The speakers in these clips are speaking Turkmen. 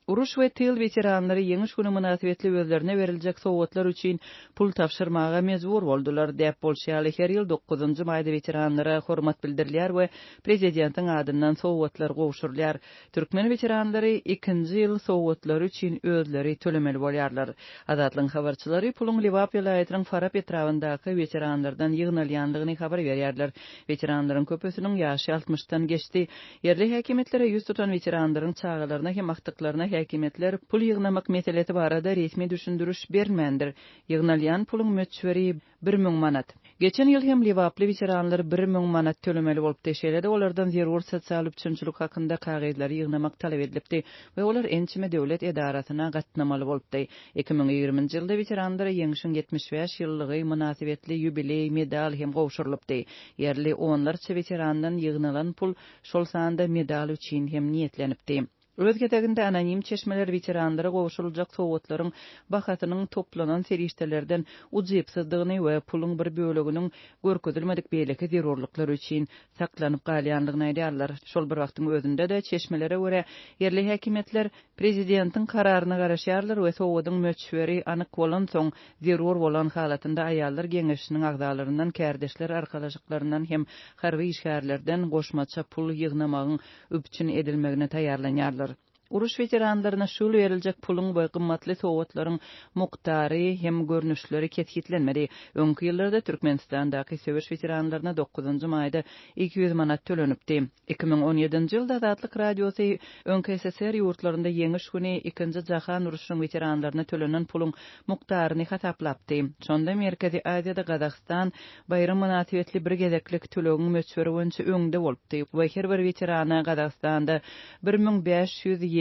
Uruş we tyl weteranlary Ýeňiş güni mynasybetli özlerine beriljek sowgatlar üçin pul tabşyrmaga mejbur boldular. Däp bolşy ýaly, her ýyl dokuzynjy maýda weteranlara hormat bildirilýär we prezidentiň adyndan sowgatlar gowşurylýar. Türkmen weteranlary ikinji ýyl sowgatlary üçin özleri tölemeli bolýarlar. Azatlygyň habarçylary puluň Lebap welaýatynyň Farap etrabyndaky weteranlardan ýygnalýandygyny habar berýärler. Weteranlaryň köpüsiniň ýaşy altmyşdan geçdi. Ýerli häkimiýetlere ýüz tutan weteranlaryň çagalaryna hem agtyklaryna häkimiýetler pul ýygnamak meselesi barada resmi düşündiriş bermändir. Ýygnalýan puluň möçberi 1000 manat. Geçen ýyl hem lebaply weteranlar 1000 manat tölemeli bolupdy. Şeýle-de olardan zerur sosial üpjünçilik hakynda kagyzlary ýygnamak talap edilipdi we olar ençeme döwlet edarasyna gatnamaly bolupdy. 2020-nji ýylda weteranlara Ýeňşiň 75 ýyllygy mynasybetli ýubileý medal hem gowşurylypdy. Ýerli onlarça weterandan ýygnalan pul şol sanda medal üçin hem niýetlenipdi. Öz gezeginde anonim çeşmeler weteranlara gowşuryljak sowgatlaryň bahasynyň toplanan serişdelerden ujypsyzdygyny we puluň bir böleginiň görkezilmedik beýleki zerurlyklar üçin saklanyp galýandygyny aýdýarlar. Şol bir wagtyň özünde-de, çeşmelere görä, ýerli häkimiýetler prezidentiň kararyna garaşýarlar we sowgadyň möçberi anyk bolansoň, Zerur bolan halatynda Aýallar geňeşiniň agzalaryndan, kärdeşler arkalaşyklaryndan hem harby işgärlerden goşmaça pul ýygnamagyň üpjün edilmegine taýýarlanýarlar. Uruş weteranlaryna şu ýyl beriljek puluň we gymmatly sowgatlaryň mukdary hem görnüşleri kesgitlenmedi. Öňki ýyllarda Türkmenistandaky söweş weteranlaryna dokuzynjy maýda 200 manat tölenipdi. 2017-nji ýylda Azatlyk Radiosy öňki SSR ýurtlarynda Ýeňiş güni Ikinji jahan urşunyň weteranlaryna tölenen puluň mukdaryny hasaplapdy. Şonda Merkezi Aziýada Gazagystan baýram mynasybetli bir gezeklik tölegiň möçberi boýunça öňde bolupdy we her bir weterana Gazagystanda 1570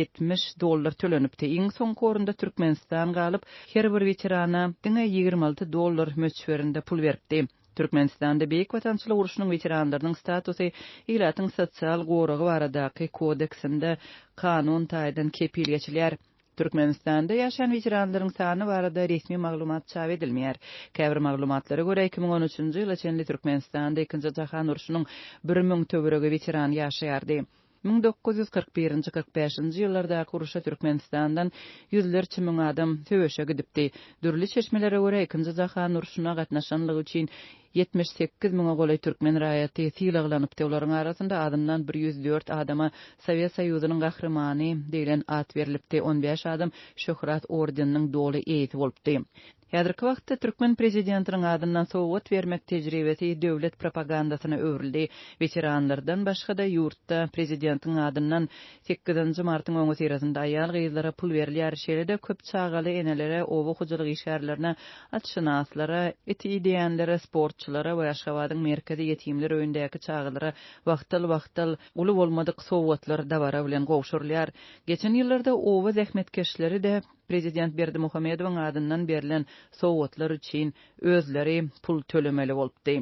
dollar tölenipdi. Iň soňky orunda Türkmenistan galyp, her bir weterana diňe 26 dollar möçberinde pul beripdi. Türkmenistanda Beýik Watançylyk urşunyň weteranlarynyň statusy Ilatyň sosial goragy baradaky kodeksinde kanun taýdan kepil geçilýär. Türkmenistanda ýaşaýan weteranlaryň sany barada resmi maglumat çap edilmeýär. Käbir maglumatlara görä, 2013-nji ýyla çenli Türkmenistanda Ikinji jahan urşunyň 1000 töweregi weterany ýaşaýardy. 1941-nji, 45-nji ýyllardaky uruşa Türkmenistandan ýüzlerçe müň adam söweşe gidipdi. Dürli çeşmelere görä, Ikinji jahan urşuna gatnaşanlygy üçin 78 müňe golaý türkmen raýaty sylaglanypdy. Olaryň arasynda azyndan bir 104 adama Sowet Soýuzynyň Gahrymany diýlen at berlipdi, on bäş adam Şöhrat ordeniniň doly eýesi bolupdy. Häzirki wagtda türkmen prezidentiniň adyndan sowgat bermek tejribesi döwlet propagandasyna öwrüldi. Weteranlardan başga-da ýurtda prezidentiň adyndan sekizinji martyň öňüsyrasynda aýal-gyzlara pul berilýär. Şeýle-de köp çagaly enelere, oba hojalyk işgärlerine, atşynaslara, it ideýänlere, sportçylara we Aşgabadyň merkezi ýetimler öýündäki çagalara wagtal-wagtal uly bolmadyk sowgatlar dabara bilen gowşurylýar. Geçen ýyllarda oba zähmetkeşleri-de Prezident Berdimuhamedowyň adyndan berlen sowgatlar üçin özleri pul tölemeli bolupdy.